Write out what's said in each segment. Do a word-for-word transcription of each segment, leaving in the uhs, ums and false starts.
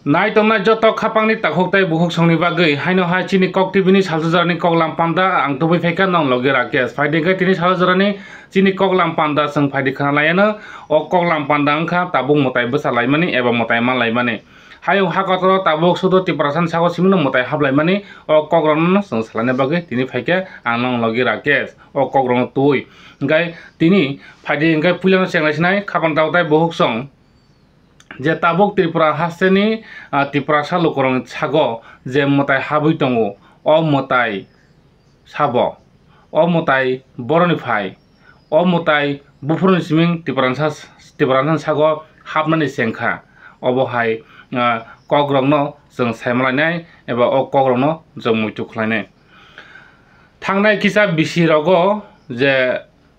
Nai tongnai joto khapangni takhuk tei bukhuk songni bagwi haino hai chini Kok T V ni salsa jorani koklam panda ang tubui phaikha nong logi Rakesh. Phaidi khe tini salsa jorani chini koklam panda chwng phaidi khna laiano. O koklam panda wngkha tabuk mwtai bwsa laimani eba mwtai man laimani. Hayung ha kotoro tabuk sudo Tiprasani sago simino mwtai hap laimani o kokrokno chwng salaina bagwi tini phaikha ang nong logi Rakesh. O kokrokno tubui. Hwnkhe tini phaidi hwnkhe puilano chengnai sinai khapang takhuk tei bukhuk song. Je tabuk Tripura hasteni, ah, Tiprasa lukurokni sago je mwtai habwi tongo, o mwtai sabo, o mwtai boroni phai, o mwtai buphuruni siming Tipransa, Tipransa sago hapnani chengkha. Obo hai, ah, kokrokno chwng saimalainai eba o kokrokno chwng muitu khlainai. Thangnai kisa bisi rogo je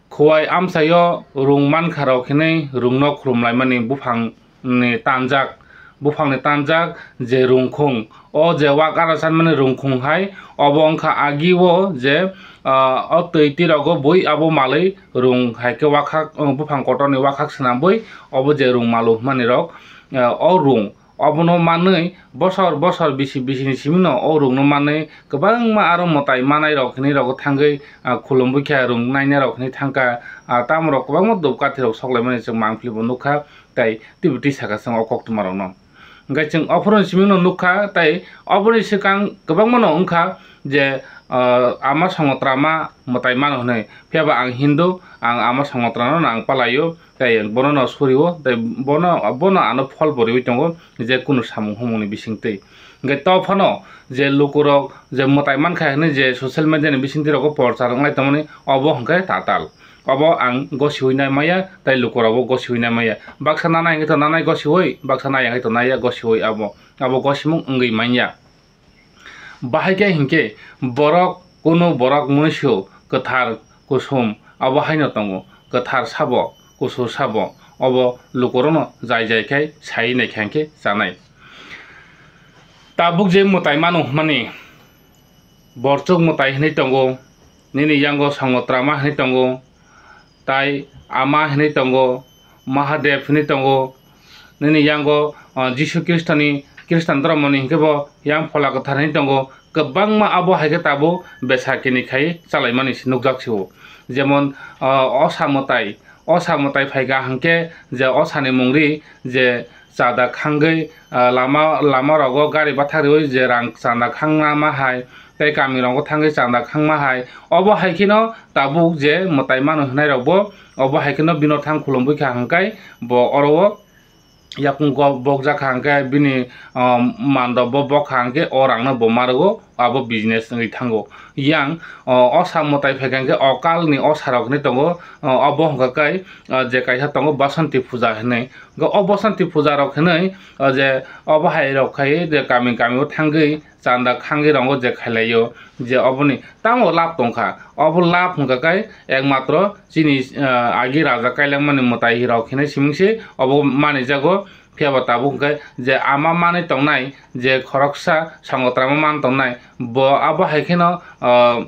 Khuwai amchaio rung mankha rok hinwi rungno khulumlaimani buphangni tanjak, buphangni tanjak je rungkhung, o je wak ara sanmani rungkhung hai, obo wngkha agio je, ah, o twi tirogo bui abo malwi rung hai khe wakhak, buphang kotorni wakhak swnambui obo je rung malu hwnmani rok, ah, o rung Obono manwi bosor bosor bisi bisini simino o rungno manwi kwbangma aro mwtai manai rok hinwi rogo thangwi, ah, khulumwi khe rung naina rok hinwi thangkha, ah, tamo rok kwbangma dupkathi rok soklaimani chwng mangpili bo nukha tei twibo twi sakha chwng o koktwma rokno. Hwnkhe chwng ophuru simino nukha tei oboni swkang kwbangmano wngkha je, ah, ama songotrama mwtai mano hinwi, phiyaba ang Hindu, ang ama songotrano ang palaio. Tei bono no surio, tei bono, bono ano phol bo riwi tongo, je kunu samung humung ni bisingtwi. Hingke to phano je lukurok je mwtai mankha hinwi je social media ni bisingtwi rogo porchar wnglai tongmani, obo hingke tatal. Obo ang gosiwi nai maya, tei lukurokbo gosiwi nai maya. Baksa nanai hingke to nanai gosiwi, baksa naya hingke to naya gosiwi abo, abo gosimung wngwi manya. Bahai khe hinkhe borok kunu borok mwnwisu kwthar kusom abo haino tongo, kwthar sabo, kusu sabo, obo lukurokno jai jai khai sai nai kha hinkhe chanai. Tabuk je mwtai mano hwnmani, borchuk mwtai hwnwi tongo, nini yango songotrama hwnwi tongo, tai ama hinwi tongo, Mahadev hinwi tongo, nini yango, ah, Jisu Khristoni, Khristan dhormoni hinkhe bo yang phola kwthar hinwi tongo, kwbangma abo hai khe tabuk besakini khai chalaimani se nukjak se o. Jemon, ah, osa mwtai, osa mwtai phaikha hinkhe je osani mung ri je chada khangwi, ah, lama, lama rogo gari bathak riwi je rang chanda khangma hai, tei kami rogo thangwi chanda khangma hai. Obo hai kheno tabuk je mwtai mano hwnai rokbo obo hai kheno bino thang khulumwi kha hwnkhe bo oro o yakung go-, bokjak kha hwnkhe bini, ah, mando bo bokha hwnkhe o rangno bo ma rwo abo business wngwi thango. Yang, ah, osa mwtai phaikha hwnkhe okalni osa rok hinwi tongo, ah, obo hwnkha khe, ah, je kaisa tongo Basanti puja hinwi. Hwnkhe o Basanti puja rok hinwi, ah, je obo hai rok khai je kami kami o thangwi chanda khangwi rongo je khailaio, je oboni tamo lab tongkha. Obo lab hwnkha khe ekmatro chini, ah, agi raja kailangmani mwtai rok hinwi simingse obo manijago. Phiyaba tabuk hwnkhe je ama manwi tongnai, je khoroksa songotrama man tongnai, bo abo hai kheno, ah,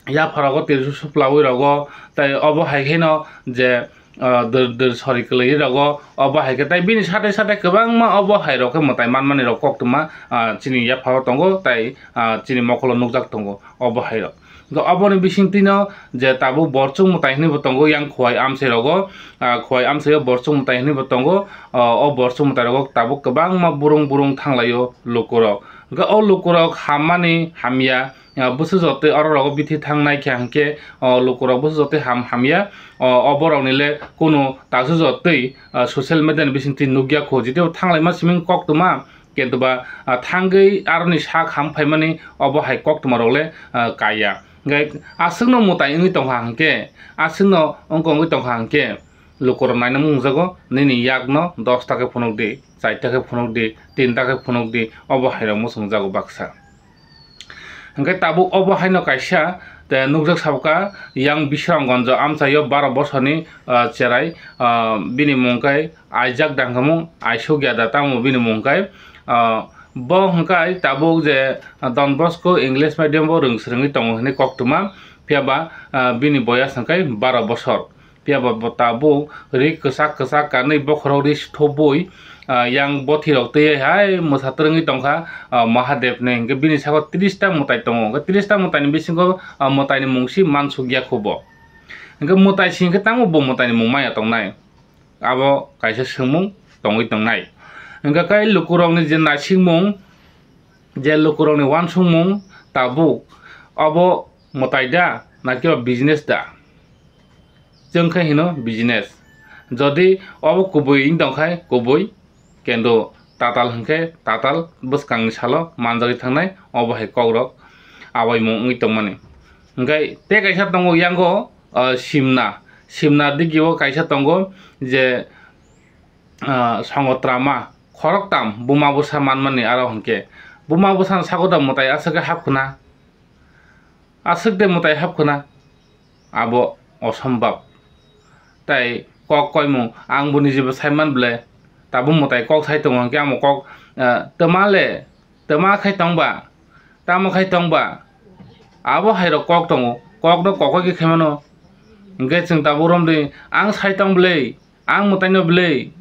yapharogo tirisu suplawi rogo, tei obo hai kheno je, ah, dwr, dwr sori kwlwi rogo, obo hai khe tei bini sate sate kwbangma obo hai rok khe mwtai manmani rok koktwma, ah, chini yapharo tongo tei, ah, chini mokolo nukjak tongo obo hai rok. Hwnkhe oboni bisingtwino je tabuk borchuk mwtai hinwi bo tongo yang Khowai amchai rogo, ah, Khowai amchaio borchuk mwtai hinwi bo tongo, ah, o borchuk mwtai rogo tabuk kwbangma burung burung thanglaio lukurok. Hwnkhe o lukurok hammani hamya, ah, bwswk jotoi oro rogo bithi thang nai kha hwnkhe, o lukurok bwswk jotoi ham hamya, o, o borokni le kunu tasu jotoi, ah, social media ni bisingtwi nukya kho, jitio thanglaima siming koktwma, kintu ba, ah, thangwi aroni sak ham phaimani obo hai koktwma rok le, ah, kaya. Hwnkhe aswkno mwtai wngwi tongkha hwnkhe, aswkno wngkha wngwi tongkha hwnkhe, lukurok naina mungjago, nini yakno dosta khe phunukdi, charta khe phunukdi, tinta khe phunukdi, obo hai rok muchungjago baksa. Hwnkhe tabuk obo haino kaisa, te nukjak sabkha, yang Bisramganjo amchaio baro bosorni, ah, cherai, ah, bini mung khe Isaac Danghamung, Aisuk Yada tamo bini mung khe, ah, bo hwnkhe tabuk je Don Bosco English medium bo rwng swrwngwi tongo hinwi koktwma, phiyaba, ah, bini boyas hwnkhe baro bosor. Phiyaba bo tabuk ri kwchak kwchak kanwi bokhorok ri sthobwi, ah, yang bothi rok twi hai mwsa twrwngwi tongkha, ah, Mahadev ni. Hwnkhe bini saka tris ta mwtai tongo. Hwnkhe tris ta mwtai ni bisingo, ah, mwtai ni mung si mansuk ya kho bo. Hwnkhe mwtai si hwnkhe tamo bo mwtai ni mung maya tongnai? Abo kaisa swngmung tongwi tongnai. Hwnkhe kai lukurok ni je naisingmung, je lukurok ni wansukmung tabuk, abo mwtai da, na kiba business da? Chwng khe hino business. Jodi obo kubui wng tong khai kubui, kendo tatal hwnkhe tatal bwskangni salo manjagwi thangnai, obo hai kokrok abaimung wngwi tongmani. Hwnkhe tei kaisa tongo yango, ah, simna, simna digio kaisa tongo je, ah, songotrama khoroktam buma bwsa manmani aro hwnkhe buma bwsano sago da mwtai aswk khe hapkhwna. Aswk de mwtai hapkhwna, abo osombab. Tai kok koimung, ang bo nijibo saiman ble, tabuk mwtai kok sai tongo, hwnkhe amo kok, eh, twma le, twma khai tongba, tamo khai tongba, abo hairok kok tongo, kokno kokoi khe khaimano. Hwnkhe chwng tabuk romdi, ang sai tong ble, ang mwtaino ble,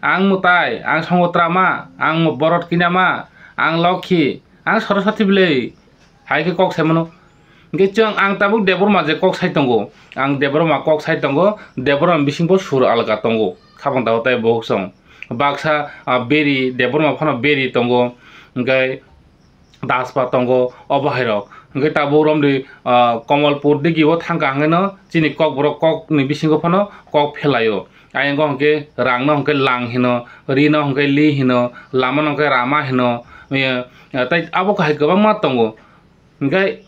ang mwtai, ang songotrama, ang borot kinama, ang lokhi, ang soroswati ble, hai khe kok saimano. Hwnkhe chwng ang tabuk Debbarma je kok sai tongo, ang Debbarma kok sai tongo, Debbarma bisingbo sur alga tongo, khapang tabuk tai bohok song. Baksa, ah, beri, Debbarma phano beri tongo, hwnkhe Daspa tongo, obo hairok. Hwnkhe tabuk romdi, ah, Komolpur digi o thangkha hwnkhe no chini kokborok kokni bisingo phano kok phelaio. Ayang o hwnkhe rang no hwnkhe lang hino, ri no hwnkhe li hino, lama no hwnkhe rama hino, eh, tei abo kahai kwbangma tongo. Hwnkhe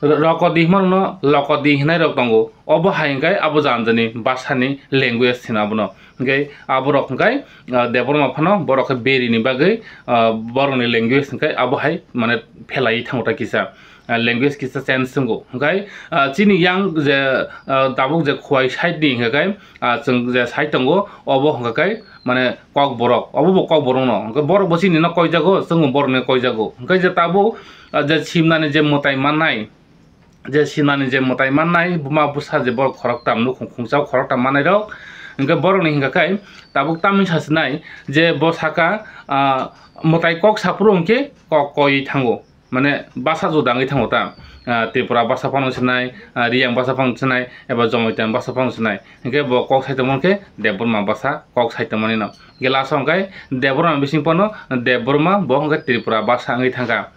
ro-, rokodi hwnma rokno lokodi hwnwi rok tongo. Obo hai hwnkhe abo jani jani bwsani language hino abono. Hwnkhe aborok hwnkhe, ah, Debbarma phano borok khe beri ni bagwi, ah, borokni language hwnkhe abo hai mane phelai thango ta kisa. Ah, language kisa change wngo. Hwnkhe, ah, chini yang je, ah, tabuk je Khowai side ni hwnkhe, ah, chwng je side tongo, obo hwnkhe mane kokborok, obo bo kokborok no. Hwnkhe borok bo chini no koijago, chwng bo borok ni koijago. Hwnkhe je tabuk, ah, je simnani je mwtai mannai, je sinani je mwtai mannai, buma bwsa je borok khoroktam, nukhung khungsa khoroktam mannairok, hwnkhe borokni hwnkha khe tabuk tamni sasinai je bo saka, ah, mwtai kok saphuru hwnkhe kok koiwi thango, mane bwsa juda wngwi thango ta, ah, Tripura bwsa phano sinai, ah, Riyang bwsa phano sinai, eba Jomoitan bwsa phano sinai, hwnkhe bo kok sai tongmani khe Debbarma bwsa kok sai tongmani no, hwnkhe last o hwnkhe Debbarma bising phano Debbarma bo hwnkhe Tripura bwsa wngwi thangkha.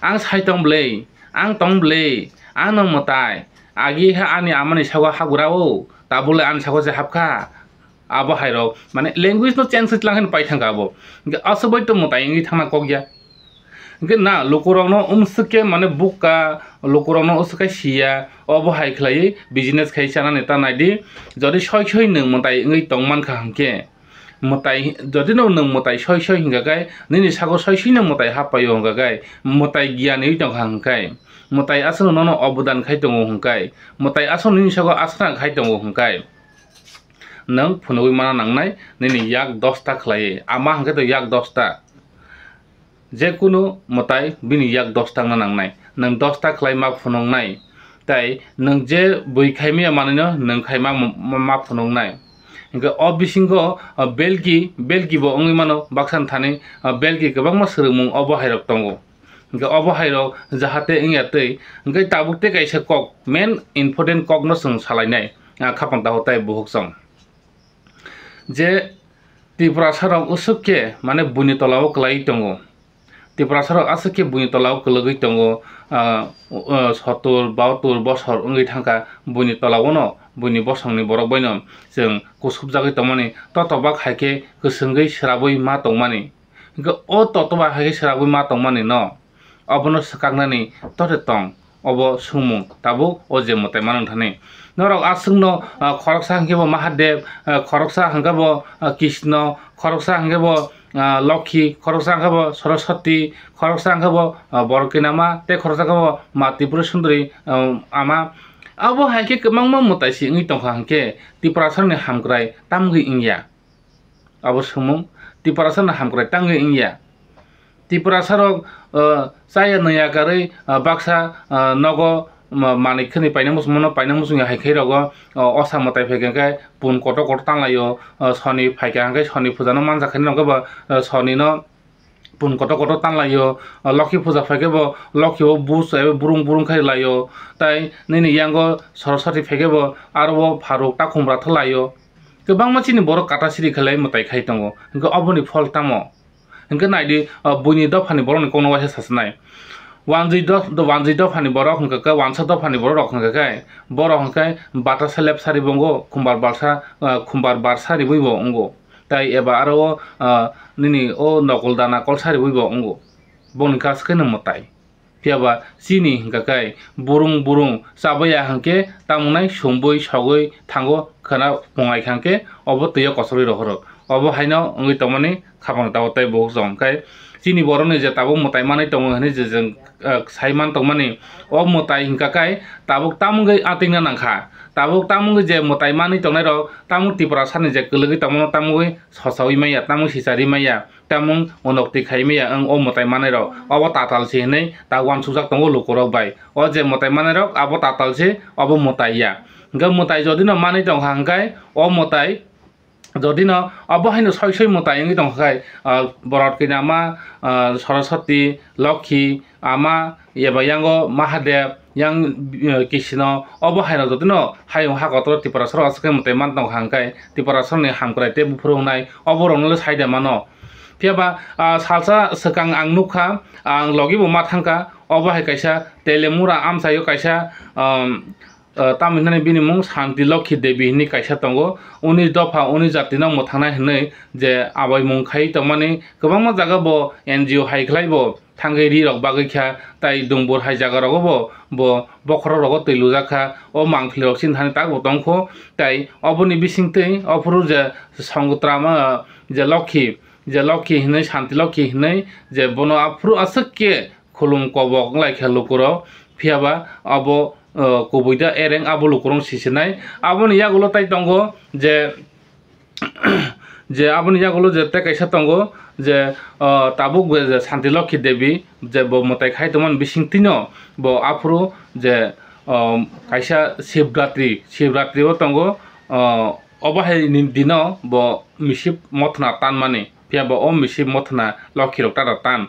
Ang sai tong bwlwi, ang tong bwlwi, ang no mwtai. Agi ha ani amani sago hapgra o, tabuk le ani sago se hapkha. Abo hai rok, mane language no change khe tlang khe pai thangkha abo. Hwnkhe aswk bai to mwtai wngwi thangna kok ya. Hwnkhe na lukurok no umswk khe mane bukka, lukurok no uswk khe siya, obo hai khlaiwi business khai chanani ta nai di. Jodi soi soi nwng mwtai wngwi tong mankha hwnkhe, mwtai, jodi no nwng mwtai soi soi hwnkha khe, nini sago soi soi no mwtai hap paio hwnkha khe, mwtai giyan wi tongkha hwnkhe, mwtai aswk nono obodan khai tongo hwnkhe, mwtai aswk nini sago aswk khai tongo hwnkhe, nwng phunugwi mana nangnai nini yak dosta khlaiwi, ama hwnkhe to yak dosta. Je kunu mwtai bini yak dosta wngna nangnai. Nwng dosta khlai ma phunuknai, tai nwng je bui khai maya manwino nwng khai ma, ma, ma phunuknai. Hwnkhe o bisingo, o, belgi, belgi bo wngwi mano, baksa ni thani, o, belgi kwbangma swrwngmung obo hai rok tongo. Hwnkhe obo hai rok jahate wngya twi, hwnkhe tabuk tei kaisa kok, main important kok no chwng salainai, a, khapang taho tai buhuk chwng. Je Tiprasa rok usuk khe mane buini tola o kwlaiwi tongo. Tiprasa rok aswk khe buini tola o kwlwgwi tongo, ah, ah, sotur, baotur bosor wngwi thangkha buini tola o no, buini bosongni borok bai no chwng kusupjagwi tongmani, totobak hai khe kwswngwi swrabwi ma tongmani. Hwnkhe o totobak hai khe swrabwi ma tongmani no, obono swkaknani tore tong. Obo swngmung tabuk o je mwtai mano wngthani. Norok aswkno, ah, khoroksa hwnkhe bo Mahadev, ah, khoroksa hwnkhe bo, ah, Krishna, khoroksa hwnkhe bo, ah, Lokhi, khoroksa hwnkhe bo Saraswati, khoroksa hwnkhe bo, ah, Borok Kinama, tei khoroksa hwnkhe bo Ma Tripura Sundari, ah, Ama. Abo hai khe kwbangma mwtai se wngwi tongkha hwnkhe Tiprasarokni hamkrai tamgwi wngya. Abo swngmung Tiprasarokni hamkrai tamgwi wngya. Tiprasarok, ah, chaya nungya karwi, ah, baksa, ah, nogo, ma-, manwi khwnwi paina muchungmano, paina muchungya hai khe rogo, o, osa mwtai phaikha khe pun kotor kotor tanlaio, o, soni phaikha hwnkhe soni pujano manjakha hwnwi hwnkhe bo, o, sonino pun kotor kotor tanlaio, o, lokhi puja phaikhe bo lokhi o bus ebo burung burung khe laio, tai nini yango soroswti phaikhe bo aro o pharuk takhum rathalaio. Kwbangma chini borok kata siri khlai mwtai khai tongo, hwnkhe oboni phol tamo? Hwnkhe naidi, o, buini dophani borokni kokno waisa sasinai. Wanjwi do-, wanjwi dophani borok hwnkha khe, wansa dophani borok rok hwnkha khe, borok hwnkhe batasa lepsa ribo wngo, khumbar balsa, o, khumbar barsa riboibo wngo. Tai eba aro o, o, nini o nokol dana kolsa riboibo wngo. Bongni kasu khe no mwtai. Phiya ba chini hwnkha khe burung burung chabaiya hwnkhe tamwnai sumbui sogwi thango khwna pungai kha hwnkhe obo twi o kochorwi rohoro. Obo haino wngwi tongmani khapang tabo tei buhuk chong khe chini borokni je tabuk mwtai manwi tongo hwnwi je chwng, ah, sai man tongmani o mwtai hwnkha khe tabuk tamungwi atingna nangkha. Tabuk tamungwi je mwtai manwi tongnairok tamung Tiprasani je kwlwgwi tongmano tamungwi sosaui manya, tamung sicharwi manya. Tamung unoktwi khai maya wng o mwtai manwi rok. Obo tatal se hinwi ta uansukjak tongo lukurok bai. O je mwtai manwi rok abo tatal se, obo mwtai ya. Hwnkhe mwtai jodi no manwi tongkha hwnkhe o mwtai jodi no obo haino soi soi mwtai wngwi tongkha khai, ah, borok kina ma, ah, Saraswati, Lokhi, Ama, eba yango Mahadev, yang, eh, Kisino, obo haino jotino hayung ha kotor Tiprasarok aswk khe mwtai man tongkha hwnkhe Tiprasarokni hamkrai tei buphuru wngnai oborokno le sai de mano. Phiya ba, ah, salsa swkang ang nukha, ang logi bo ma thangkha, obo hai kaisa Telemura amchaio kaisa, um, ah, tamni hwnani bini mung Santi Lokhi Devi hinwi kaisa tongo. Uni dopha, uni jatino mwthangnai hwnwi je abaimung khai tongmani kwbangma jaga bo N G O hai khlai bo thangwi ri rok bagwi kha, tai dungbur hai jaga rogo bo, bo bokhorok rogo twi lujak kha, o mangpili rok chini thani tak bo tong kho, tai oboni bising twi ophuru je Songotrama, je Lokhi, je Lokhi hinwi, Santi Lokhi hinwi, je bono aphuru aswk khe khulum kobok wng lai kha lukurok, phiya ba abo, o, kubui da ereng abo lukurok sisinai. Aboni yagulo tai tongo je, je aboni yagulo je tei kaisa tongo je, o, tabuk be je Santi Lokhi Devi je bo mwtai khai tongmani bising twino bo aphuru je, o, kaisa Shivratri, Shivratri o tongo, o, obo hai ni dino bo misip mothna tanmani, phiya bo o misip mothna Lokhi rok tata tan.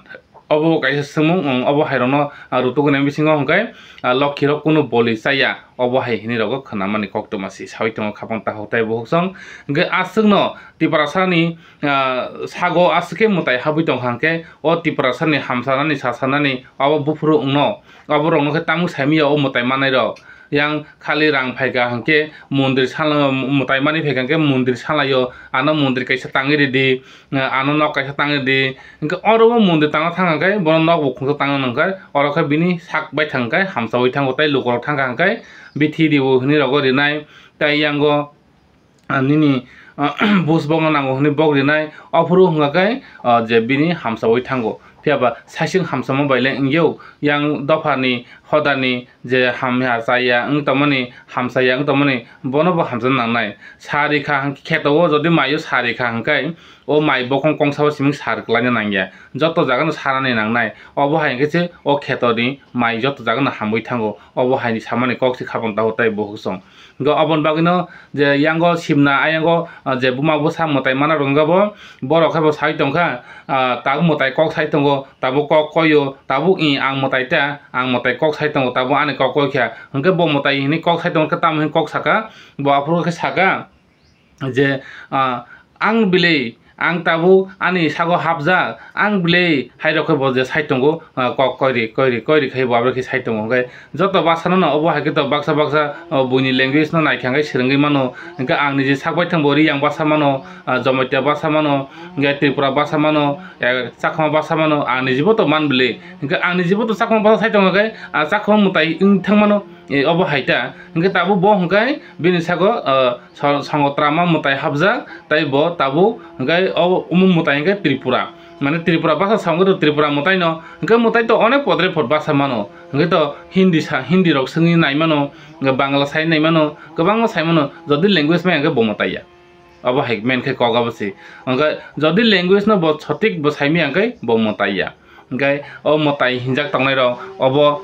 Obo kaisa swngmung, ang obo hai rokno, ah, rutugwi nai bisingo hwnkhe, ah, Lokhi rok kunu boli chaya, obo hai hinwi rogo khwnamani koktwma si sawi tongo khapang tahok tei buhuk song. Hwnkhe aswkno Tiprasani, ah, sago aswk khe mwtai habwi tongkha hwnkhe o Tiprasani hamsanani sasanani obo buphuru wngno, obo rokno khe tamung saimanya o mwtai manai rok. Yang khali rang phaikha hwnkhe mondir sal-, mwtai manwi phaikha hwnkhe mondir salaio, ano mondir kaisa tangwi ridi, ano nok kaisa tangwi ridi. Hwnkhe oro o mondir tangna thang hwnkhe bono nok bo khungsa tangna nangkha, oro khe bini sak bai thang khe hamsaui thango tei lukurok thangkha hwnkhe bithi ribo hinwi rogo rinai tei yango, ah, nini, ah, buj bokno nango hwnwi bok rinai, ophuru hwnkha khe, ah, je bini hamsaui thango. Phiya ba saisung hamsamo bai le wngyo, yang dophani hodani je hamya chaya wng tongmani, hamsaya wng tongmani, bono bo hamjak nangnai. Sa rikha hwnkhe kheto o jodi maio sa rikha hwnkhe o mai bokhong kongsa o siming sar kwlaina nangya. Joto jagano sanani nangnai. Obo hai hwnkhe se o khetoni mai joto jagano hamwi thango. Obo haini samani kok se khapang tago tei buhuk song. Hwnkhe oboni bagwino je yango simna, ayango, ah, je buma bwsa mwtai mana rwngkha bo, borok khe bo sai tongkha, ah, tabuk mwtai kok sai tongo, tabuk kok koio, tabuk i ang mwtai ta, ang mwtai kok sai tongo, tabuk ani kok koi kha. Hwnkhe bo mwtai hinwi kok sai tongo khe tamo hinwi kok saka, bo aphuru khe saka je, ah, ang bwlwi, ang tabuk ani sago hapjak, ang bwlwi hai rok khe bo je sai tongo, ah, kok koiri, koiri, koiri khai bo abo khe sai tongo. Hwnkhe joto bwsano no obo hai khe to baksa baksa, o, buini language no naikha hwnkhe swrwngwi mano. Hwnkhe ang niji sak baithang bo Riyang bwsa mano, ah, Jamatia bwsa mano, hwnkhe Tripura bwsa mano, eh, Chakma bwsa mano, ang nijibo to man bwlwi. Hwnkhe ang nijibo to Chakma bwsa sai tongo khe, ah, Chakma mwtai wng thang mano, eh, obo hai ta. Hwnkhe tabuk bo hwnkhe bini sago, ah, Sor-, Songotrama mwtai hapjak, tei bo tabuk hwnkhe o omo mwtai hwnkhe Tripura. Mane Tripura bwsa songkhe to Tripura mwtaino, hwnkhe mwtai to onek podre pod bwsa mano. Hwnkhe to Hindi sa, Hindi rok swngwi nai mano, hwnkhe Bangla sai nai mano, kwbangma sai mano, jodi language maya hwnkhe bo mwtai ya. Obo hai men khe kok abo se. Hwnkhe jodi language no bo sothik bo sai maya hwnkhe bo mwtai ya. Hwnkhe o mwtai hinjak tongnai rok obo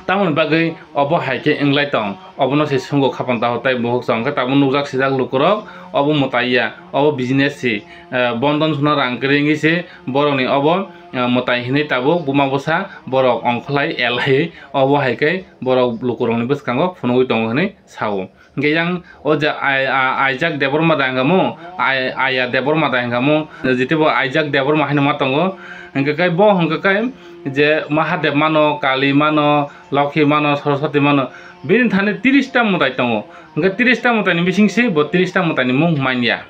Tamoni bagwi obo hai khe wnglai tong, obono se sungo khapang taho tai buhuk song khe tabuk nukjak sijak lukurok, obo mwtai ya, obo business si, eh, bondon suna rang kwrwi wngwi se borokni obo, eh, mwtai hinwi tabuk buma bwsa borok ongkholai elai obo hai khe borok lukurokni bwskango phunugwi tongo hinwi sao. Hingke yang o je ai-, a-, Aijak Debbarma da hingka mo, ai-, Aya Debbarma da hingka mo, jiti bo Aijak Debbarma haino ma tongo. Hingke kai bo hingke kai je Mahadev mano, Kali mano, Lokhi mano, Saraswati mano, bini thani tiris ta mwtai tongo. Hingke tiris ta mwtai ni bising se bo tiris ta mwtai ni mung manya.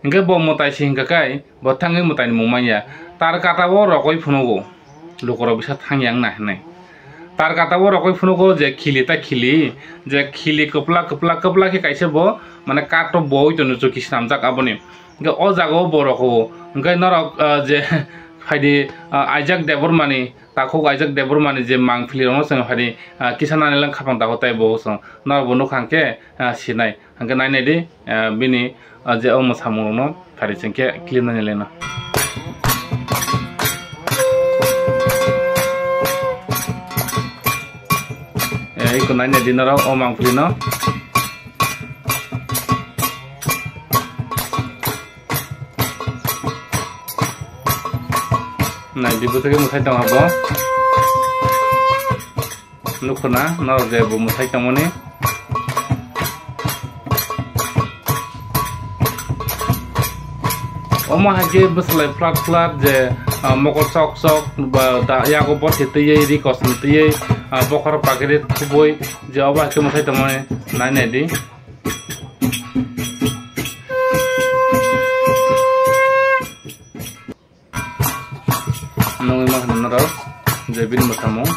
Hingke bo mwtai se hingka kai, bo thangwi mwtai ni mung manya. Tar kata o rokoi phunugo. Lukurok bisa thangya wngna hinwi. Tar kata o rokoi phunugo je khili ta khili, je khili kwplak kwplak kwplak khe kaisa bo, mane, kato boi tono chuki swnamjak aboni. Hingke o jaga o bo rokho. Hingke norok, ah, je phaidi, ah, Aijak Debbarma ni, takhuk Aijak Debbarma ni je mangpili rokno chwng phaidi, ah, kisa nani lang khapang dago tai bo chwng. Norok bo nukha hingke, ah, sinai. Hingke nai nai di, ah, bini, ah, je o mwsamung rokno phari chengkhe clip nai nai leno. Eh, iko nai nai di norok o mangpili no. Nai di bwswk mwtai tong abo. Nukhuna norok je bo mwtai tongmani. Omo hai khe bwslai flat flat je, ah, mokol chok chok ba da yago bothi twiwi ri kosom twiwi, ah, bokhorok pakiri thubui je obo hai khe mwtai tongmani nai nai di. Nungwi ma khna norok je bini mwsamung.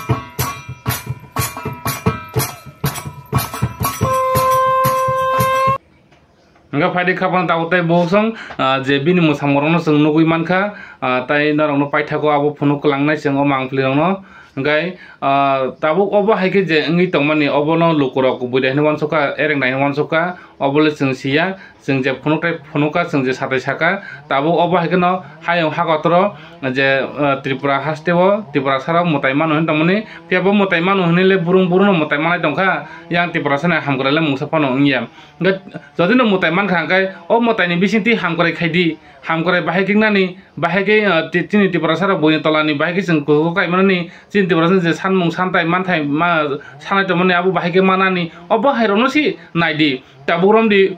Hingke phaidi khapang tabuk tei buhuk song, ah, je bini mwsamung rokno chwng nugwi mankha, ah, tei norokno paithago abo phunuk kwlangnai chwng o mangpili rokno. Hingke, ah, tabuk obo hai khe je wngwi tongmani obono lukurok kubui dai hwnwi uansukha, ereng dai hwnwi uansukha, obo le chwng siya. Chwng je phunuk tai phunukha, chwng je satai saka, tabuk obo hai kheno hayung hakotoro je, eh, Tripura haste o Tiprasa rok mwtai mano hinwi tongmani, phiya bo mwtai mano hinwi le burung burung no mwtai manai tongkha, yang Tiprasa ni hamkrai le mungsa phano wngya. Hingke jodi no mwtai mankha hingke o mwtai ni bisingtwi hamkrai khaidi, hamkrai bahai khe nani, bahai khe, eh, ti-, chini Tiprasa rok buini tola ni bahai khe chwng kukugo kaimanani, chini Tiprasa ni je sanmung santai manthai ma sanai tongmani abo bahai khe manani, obo hai rokno si naidi, tabuk romdi.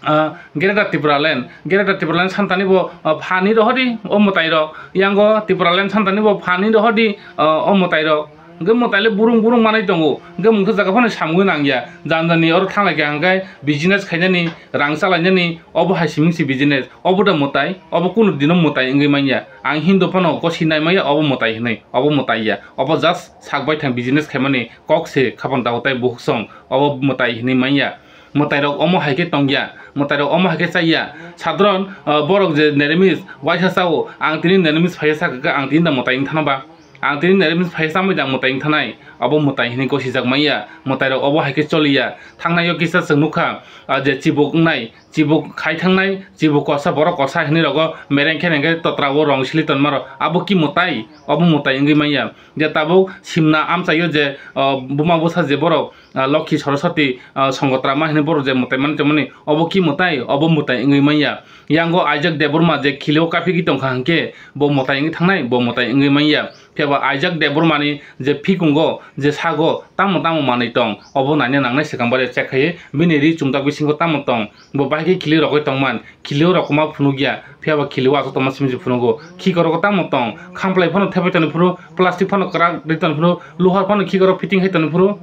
Ah, Greater Tipraland, Greater Tipraland santani bo, ah, phani rohodi o mwtai rok, yango Tipraland santani bo phani rohodi, ah, o mwtai rok. Hingke mwtai le burung burung manai tongo, hingke mungsa jaga phano samgwi nangya, jani jani oro thanglai kha hingke business khainani, rang chalainani, obo hai siming si business, obo da mwtai, obo kunu dino mwtai wngwi manya. Ang Hindu phano gosi nai maya, obo mwtai hinwi, obo mwtai ya, obo just sak baithang business khaimani kok se khapang dago tai buhuk song, obo mwtai hinwi manya. Mwtai rok omo hai khe tongya, mwtai rok omo hai khe chaya. Sadharon, ah, borok je neramis waisa chao, ang tini neramis phaiya sakha khe ang tini da mwtai wng thana ba? Ang tini neramis phaiya chamwi da mwtai wng thanai? Abo mwtai hinwi gosijak manya. Mwtai rok obo hai khe choliya. Thangnai o kisa chwng nukha, ah, je chibuk wngnai, chibuk khai thangnai, chibuk kosa borok kosa hinwi rogo mereng khe nengkhe totra o rong sili tonma rok. Abo ki mwtai? Obo mwtai wngwi manya. Je tabuk simna amchaio je, ah, buma bwsa je borok, ah, Lokhi Saraswati, ah, Songotrama hinwi borok je mwtai mani tongmani, obo ki mwtai? Obo mwtai wngwi manya. Yango Aijak Debbarma je khilio kaphigwi tongkha hwnkhe bo mwtai wngwi thangnai? Bo mwtai wngwi manya. Phiya ba Aijak Debbarmani je phikungo, je sago tamo tamo manwi tong, obo naina nangnai swkang bare check khaiwi bini ri chumjak bisingo tamo tong, bo bahai khe khilio rogwi tongman, khilio rokma phunukya, phiya ba khilio aswk tongma simi se phunugo. Khikorok tamo tong, khamplai phano thepai toni phuru, plastic phano kwrak ri toni phuru, luhar phano khikorok fitting khai toni phuru.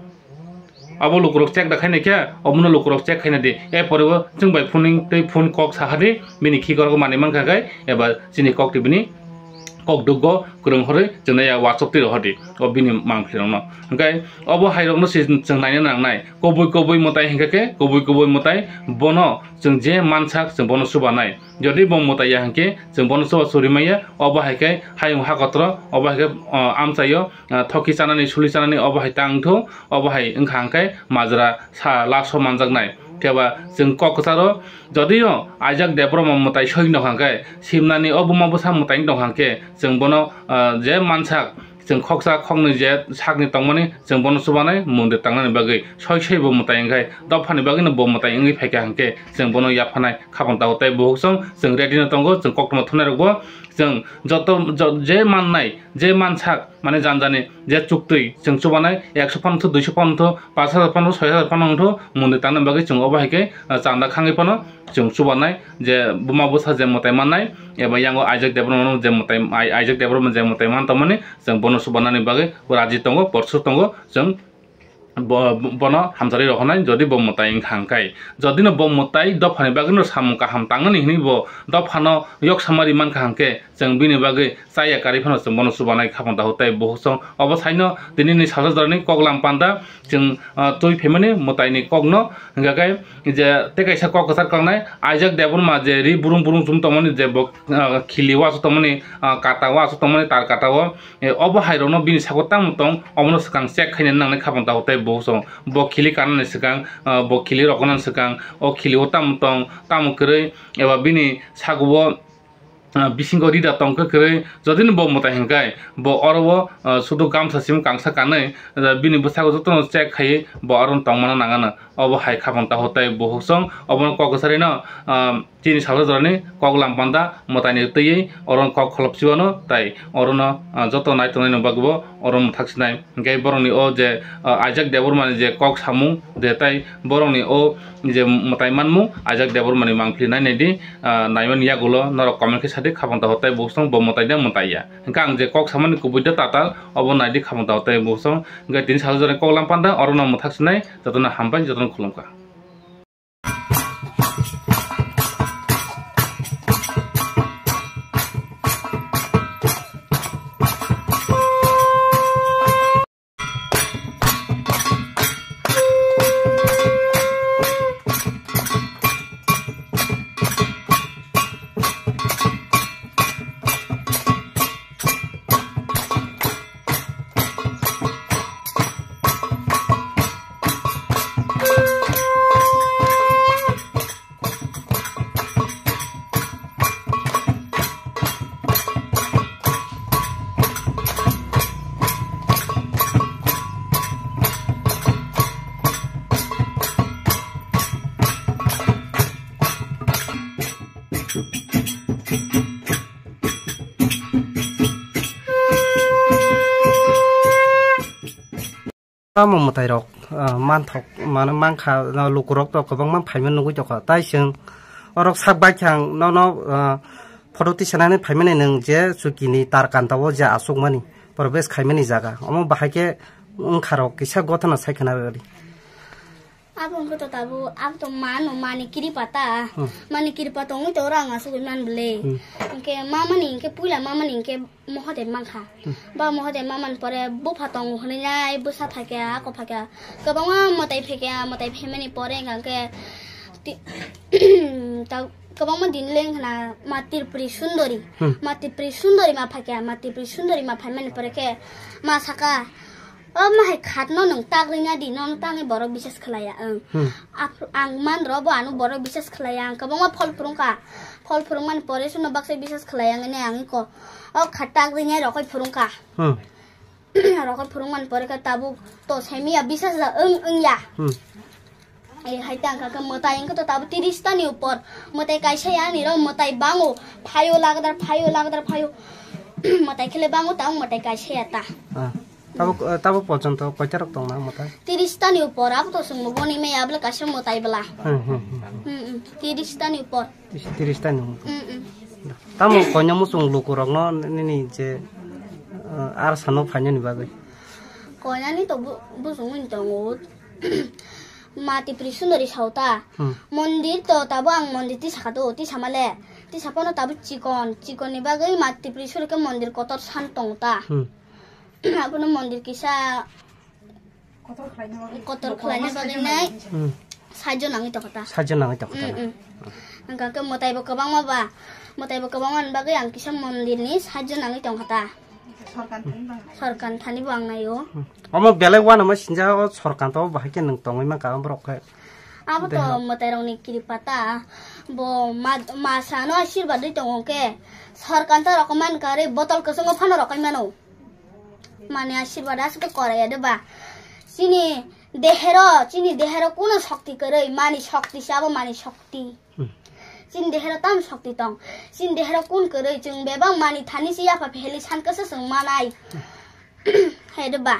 Abo lukurok check da khainai khe, omono lukurok check khaina di. E pore bo chwng bai phone tei phone kok saha di, bini khikorok manwi mankha khe, eba chini kok twi bini kok dukgo kwrwng horwi chwngno ya WhatsApp twi rohor di, o bini mangpili rokno. Hwnkhe obo hai rokno se chwng naina nangnai. Kubui kubui mwtai hwnkhe khe, kubui kubui mwtai bono chwng je mansak chwng bono chubanai. Jodi bo mwtai ya hwnkhe chwng bono chuba churi manya, obo hai khe hayung hakotro, obo hai khe, o, amchaio, o, thoki chanani, suli chanani, obo hai tang thung, obo hai wngkha hwnkhe majra sa laso manjaknai. Phiya ba chwng kok kwcharo, jodi o Aijak Debbarma mwtai soi nokha hwnkhe, simnani o buma bwsa mwtai nokha hwnkhe, chwng bono, o, je mansak, Chwng khoksa khoknwi je sakni tongmani, chwng bono chubanai mondir tangnani bagwi. Soi soi bo mwtai wngkhai, dophani bagwino bo mwtai wngwi phaikha hwnkhe, chwng bono yaphanai khapang tago. Tei buhuksong chwng ready no tongo, chwng koktwma thumnairokbo chwng joto jo-, je mannai, je mansak, mane janjani je chuktwi chwng chubanai, ekso phano wngthu, duiso phano wngthu, pash hajar phano wngthu, soi hajar phano wngthu, mondir tangna bagwi chwng obo hai khe, ah, chanda khangwi phano chwng chubanai, je buma bwsa je mwtai mannai, eba yango Isaac Debbarma je mwtai, Ai-, Isaac Debbarma je mwtai man tongmani, chwng bono chubanani bagwi raji tongo, porsuk tongo, chwng bo-, bono hamjari rohornai, jodi bo mwtai wngkha hwnkhe. Jodi no bo mwtai dophani bagwi no samung kaham tangnani hinwi bo dophano yok samari mankha hwnkhe, chwng bini bagwi chaya karwi phano chwng bono chubanai khapang tago. Tei buhuksong obo saino tinini salsa jorani koklam panda chwng, ah, twi phaimani mwtaini kokno hwnkha khe je tei kaisa kok kwchar kangnai Isaac Debbarma je ri burung burung chum tongmani je bo, ah, khili o aswk tongmani, ah, kata o aswk tongmani tar kata o. E, obo hai rokno bini sago tamo tong, omono swkang check khaina nangnai khapang tago. Tei bo song, bo khili kanani swkang, ah, bo khili rokonani swkang, o khili o tamo tong, tamo kwrwi, eba bini sago o, ah, bisingo rida tong khe kwrwi. Jodi no bo mwtai hwnkhe, bo oro o, ah, sudu gamsa simi kangsa kanwi, ah, bini bwsago jotono check khaiwi bo oro tongmano nangano. Obo hai khapang tago. Tei buhuksong obono kok kwcharino, ah, chini salsa jorani koklam panda mwtaini twiwi oro kok kholop chibano, tai orono, ah, joto nai tongnai no bagwi bo oro mwthak sinai. Hwnkhe borokni o je, ah, Isaac Debbarmani je kok samung je tai borokni o je mwtai manmung Isaac Debbarmani mangpili nai naidi, ah, naimani yagulo norok comment khe sadi khapang tago tei buhuksong bo mwtai da mwtai ya. Hwnkhe ang je kok samani kubui da tatal obo naidi khapang tago tei buhuksong. Hwnkhe tini salsa jorani koklam panda orono mwthak sinai, jotono hambai, jotono khulumkha. Tamo mwtai rok, ah, manthok, mane mankha, no, lukurok to kwbangma phaima nugwi tongkha. Tai chwng orok sak bai khe ang nono, ah, photo tisanani phaimani nwng je chukini tar kanta o je aswkmani, probesh khaimani jaga. Omo bahai khe wngkha rok kisa gothana sai khna rwdi. Abo wngkha to tabuk, abo to mano mani kiripa ta. Hmm. Mani kiripa tongwi to oro ang asugwi man bwle. Hmm. Hwnkhe mamani hwnkhe puila mamani hwnkhe Mohodev mankha. Hmm. Ba Mohodev mamani pore bupha tongo hwnwi nai bwsa phaikha, ako phaikha. Kwbangma mwtai phaikha, mwtai phaimani pore hwnkhe ti-, ta-, kwbangma din leng khna ma Tripuri Sundori. Hmm. Ma Tripuri Sundori ma phaikha, ma Tripuri Sundori ma phaimani pore khe ma saka, "O ma hai khatno nwng tak rwngya di, nono tangwi borok bisas khlaiya," ang. Hmm. Ap-, ang man rw bo ano borok bisas khlaiya, ang kwbangma phol phwrwngkha. Phol phwrwngmani pore suno baksa bisas khlaiya wngwi ang iko. O khat tak rwngya rokoi phwrwngkha. Hmm. Rokoi phwrwngmani pore khe tabuk to saimiya bisas da wng wngya. Hmm. Eh, hai tang kha khe mwtai wngkhe to tabuk tiris tani upor. Mwtai kaisa ya ani rw mwtai bango. Phaio lagdar, phaio lagdar, phaio. Mwtai khele bango, tabuk mwtai kaisa ya ta. Ah. Tabuk, eh, tabuk porjonto koita rok tong na mwtai? Tiris tani upor, abo to chwngbo boni maya bwle kaisa mwtai bwla. Hmm, hmm, hmm. Hmm, hmm. Tiris tani upor. Tis-, tiris tani upor. Hmm, hmm. Tamo koina muchung lukurokno nini je, eh, ar sano phainani bagwi? Koinani to bu-, buchung wng tongo. Ma Tripuri Sundori sao ta. Hmm. Mondir to tabo ang mondir tisa kha do, tisa male. Tisa pono tabo chikon, chikon ni bagwi Ma Tripuri Sundori khe mondir kotor san tongo ta. Hmm. Abono mondir kisa kotor khlaina bagwi nai. Hmm. Saijo nangwi tongkha ta. Saijo nangwi tongkha ta. Mm, mm. Hwnkha khe mwtai bo kwbangma ba, mwtai bo kwbangma ni bagwi ang kisa mondir ni saijo nangwi tongkha ta. Sorkan thani bo ang naio. Hmm. Omo belai uanama sinja o sorkan to bahai khe nwng tongwi mankha borok khe. Abo to mwtai rokni kiripa ta. Bo ma, ma sano asirba dwi tongo khe sorkan ta rokman kare botol kwchwngo phano rokai mano. Mani asirwad aswk khe korai ya de ba. Chini dehero, chini dehero kuno shokti kwrwi, mani shokti se abo mani shokti. Hmm. Chini dehero tam shokti tong. Chini dehero kun kwrwi, chwng bebak mani thani se yapha pheli san kwsa chwng manai. Hai de ba.